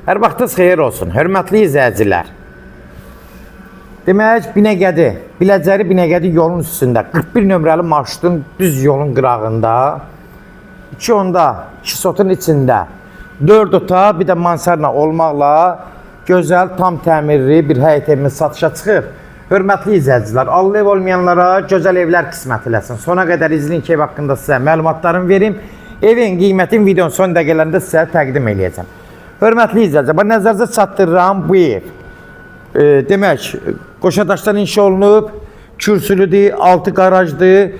Hər vaxtınız xeyir olsun, hörmətli izləyicilər. Demək, Binəqədi, Biləcəri Binəqədi yolun üstündə 41 nömrəli marşrutun düz yolun qırağında 2.2 sotun içində 4 otaq, bir də mansarla olmaqla gözəl, tam təmirli bir həyət evimiz satışa çıxıb. Hörmətli izləyicilər, Allah ev olmayanlara gözəl evlər qismət eləsin. Sona qədər izləyin ki, ev haqqında sizə məlumatlarımı verim. Evin qiymətini videonun son dəqiqələrində sizə təqdim eləyəcəm. Hörmətli izləyicilər, bax nəzərinizə çatdırıram bu ev. Demək, qoşa daşdan inşa olunub, kürsülüdür, altı qarajdır,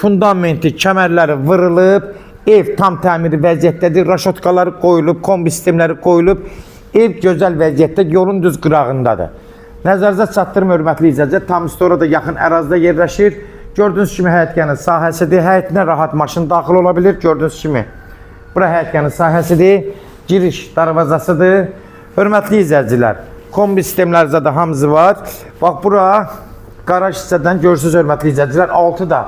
fundamenti, kəmərləri vırılıb, ev tam təmiri vəziyyətdədir, raşotkaları qoyulub, kombi sistemləri qoyulub, ev gözəl vəziyyətdə, yolun düz qırağındadır. Nəzərinizə çatdırım hörmətli izləyicilər, tam üstü orada yaxın ərazidə yerləşir. Gördüyünüz kimi həyətyanı sahəsidir, həyətinə rahat maşın daxil ola bilir, gördüyünüz kimi. Bura həyətyanı sahəsidir, giriş darvazasıdır. Hörmətli izləyicilər, kombi sistemləri də hamısı var. Bax bura qaraj hissədən görürsünüz hörmətli izləyicilər, altı da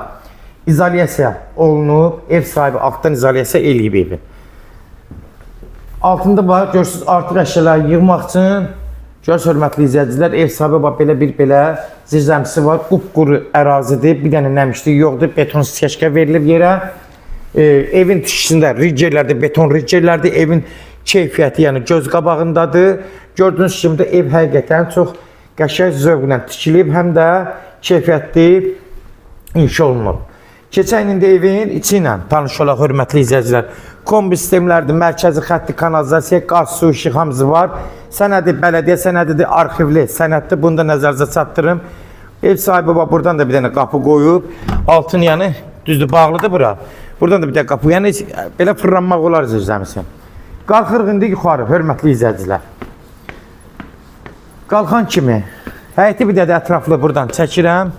izolyasiya olunub, ev sahibi altdan izolyasiya eləyib evi. Altında bax görürsünüz artıq əşyaları yığmaq üçün görürsünüz hörmətli izləyicilər, ev sahibi bax belə bir belə zirzəmisi var, qupquru ərazidir, bir dənə nəmişlik yoxdur, beton skeşka verilib yerə. Evin tikisində riggerlərdir, beton riggerlərdir, evin keyfiyyəti yəni göz qabağındadır. Gördüyünüz kimi də ev həqiqətən çox qəşəng zövqlə tikilib, həm də keyfiyyətli inşa olunub. Keçən indi evin içi ilə tanış olaq hörmətli izləyicilər. Kombi sistemlərdir, mərkəzi xətti, kanalizasiya, qaz, su, işıq hamısı var. Sənədi bələdiyyə sənədidir, arxivli sənəddir. Bunu da nəzərinizə çatdırım. Ev sahibi bax buradan da bir dənə qapı qoyub. Altın yəni düzdür bağlıdır bura. Buradan da bir dənə qapı, yəni belə fırlanmaq olar zirzəmisi. Qalxırıq indi yuxarı hörmətli izləyicilər. Qalxan kimi həyəti bir də ətraflı buradan çəkirəm.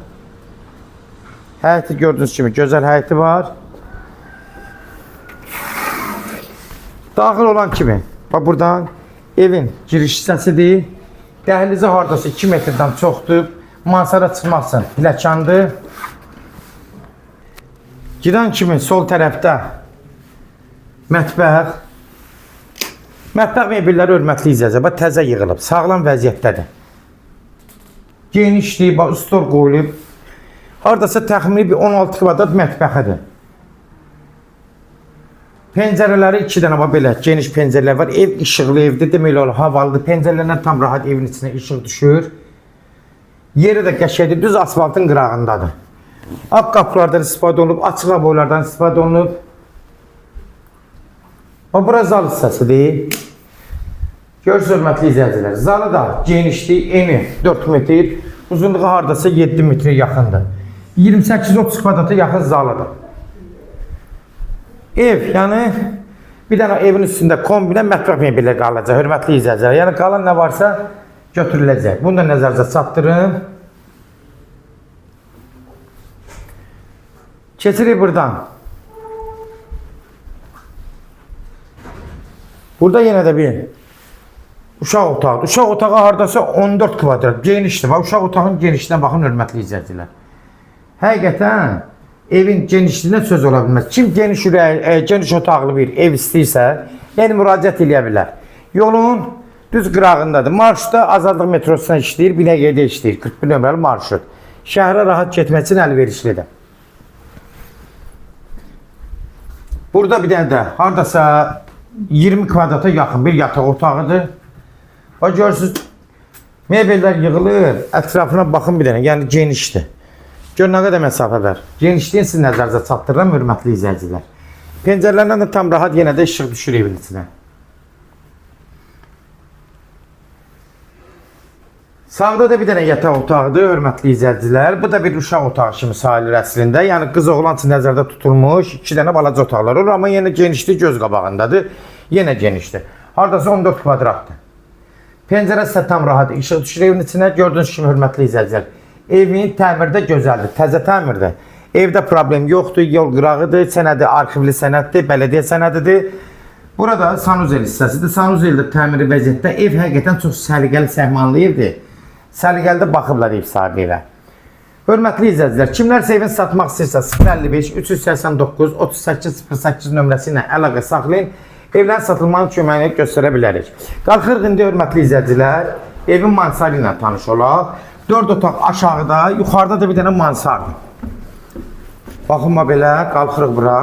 Həyəti gördüyünüz kimi gözəl həyəti var. Daxil olan kimi bax buradan evin giriş hissəsidir. Dəhlizi hardasa 2 metrdən çoxdur. Mansara çıxmaq üçün pilləkəndir. Girən kimi sol tərəfdə mətbəx. Mətbəx mebelləri hörmətli izləyicilər, bax təzə yığılıb, sağlam vəziyyətdədir. Genişdir, bax stol qoyulub. Hardasa təxmini bir 16 kvadrat mətbəxidir. Pəncərələri 2 dənə bax belə geniş pəncərələr var. Ev işıqlı evdir, demək olar havalıdır. Pəncərələrdən tam rahat evin içinə işıq düşür. Yeri də qəşəngdir, düz asfaltın qırağındadır. Ağ qapılardan istifadə olunub, açıq aboylardan istifadə olunub. Bax bura zal hissəsidir. Görürsünüz hörmətli izləyicilər, zalı da genişdir, eni 4 metr, uzunluğu hardasa 7 metrə yaxındır. 28-30 kvadrata yaxın zalıdır. Ev, yəni bir dənə evin üstündə kombinə mətbəx mebeli qalacaq, hörmətli izləyicilər. Yəni qalan nə varsa götürüləcək. Bunu da nəzərinizə çatdırın. Keçirik buradan. Burada yenə də bir uşaq otağıdır. Uşaq otağı hardasa 14 kvadrat genişdir. Bax, uşaq otağının genişliyinə baxın hörmətli izləyicilər. Həqiqətən evin genişliyinə söz ola bilməz. Kim geniş ürək, geniş otaqlı bir ev istəyirsə, yəni müraciət eləyə bilər. Yolun düz qırağındadır. Marşrutda Azadlıq metrosuna işləyir, Binəqədiyə işləyir. 41 nömrəli marşrut. Şəhərə rahat getmək üçün əlverişlidir. Burada bir dənə də hardasa 20 kvadrata yaxın bir yataq otağıdır. Bax görürsünüz, mebellər yığılır, ətrafına baxın bir dənə, yəni genişdir. Gör nə qədər məsafə var. Genişliyini siz nəzərinizə çatdırıram, hörmətli izləyicilər. Pəncərələrdən də tam rahat yenə də işıq düşür evin içinə. Sağda da bir dənə yataq otağıdır, hörmətli izləyicilər. Bu da bir uşaq otağı kimi sayılır əslində. Yəni qız oğlan üçün nəzərdə tutulmuş 2 dənə balaca otaqlar olur, amma yenə genişlik göz qabağındadır. Yenə genişdir. Hardasa 14 kvadratdır. Pəncərə isə tam rahat işıq düşür evin içinə. Gördüyünüz kimi hörmətli izləyicilər, evin təmirdə gözəldir, təzə təmirdir. Evdə problem yoxdur, yol qırağıdır, sənədi arxivli sənəddir, bələdiyyə sənədidir. Burada sanuzel hissəsidir. Sanuzeldə təmiri vəziyyətdə ev həqiqətən çox səliqəli, səhmanlı evdir. Səliqəli də baxıblar ev sahibi evə. Hörmətli izləyicilər, kimlərsə evini satmaq istəyirsə 055 389 38 08 nömrəsi ilə əlaqə saxlayın. Evlərin satılmanın köməyini göstərə bilərik. Qalxırıq indi hörmətli izləyicilər, evin mansarı ilə tanış olaq. 4 otaq aşağıda, yuxarıda da bir dənə mansardır. Baxın belə, qalxırıq bura.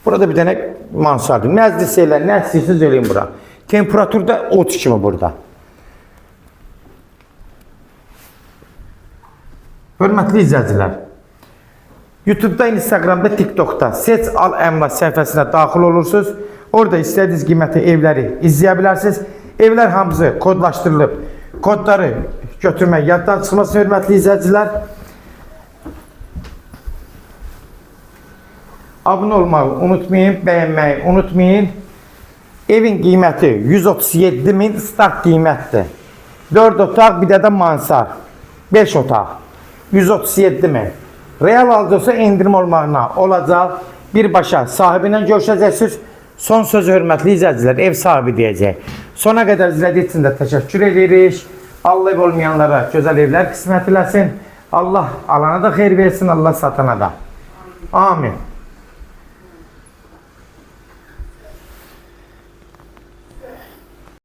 Burada bir dənə mansardır. Məclis elə, nə istəyirsiniz eləyin bura. Temperatur da ot kimi burada. Hörmətli izləyicilər, YouTube'da, Instagram'da, TikTok'da Seç Al Əmlak səhifəsinə daxil olursunuz. Orada istədiyiniz qiymətli evləri izləyə bilərsiniz. Evlər hamısı kodlaşdırılıb. Kodları götürmək yaddan çıxmasın hörmətli izləyicilər. Abunə olmağı unutmayın, bəyənməyi unutmayın. Evin qiyməti 137 min start qiymətdir. 4 otaq, bir də də mansar. 5 otaq. 137 min. Real alıcısı endirim olmağına olacaq. Birbaşa sahibi ilə görüşəcəksiniz. Son sözü hörmətli izləyicilər, ev sahibi deyəcək. Sona qədər izlədiyiniz üçün də təşəkkür edirik. Allah ev olmayanlara gözəl evlər qismət eləsin. Allah alana da xeyir versin, Allah satana da. Amin.